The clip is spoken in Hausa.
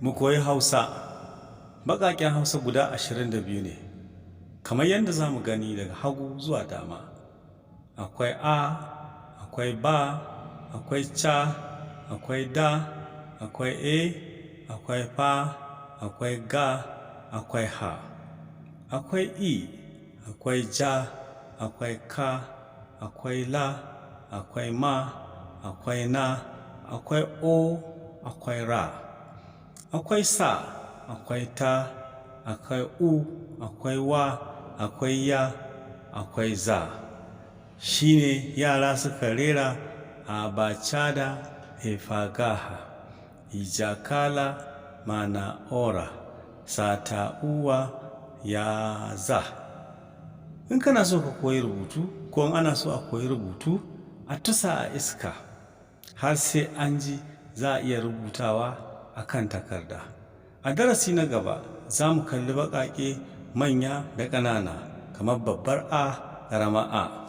Mu koyi Hausa. Baƙaƙen Hausa guda 22 ne, kamar yadda za mu gani daga hagu zuwa dama. Akwai A, akwai Ba, akwai Ca, akwai Da, akwai E, akwai Fa, akwai Ga, akwai Ha. Akwai I, akwai Ja, akwai Ka, akwai La, akwai Ma, akwai Na, akwai O, akwai Ra. Akwai Sa, akwai Ta, akwai U, akwai Wa, akwai Ya, akwai Za. Shi ne yara suka rera Abacada Efagaha, Ijakala Mana Ora, Sata Uwa Ya Za. In kana so ka koyi rubutu ko in ana so a koyi rubutu, a tusa a iska har sai an ji za a iya rubutawa a kan takarda. A darasi na gaba za mu kalli baƙaƙe manya da ƙanana kamar babbar A, ƙaramar A.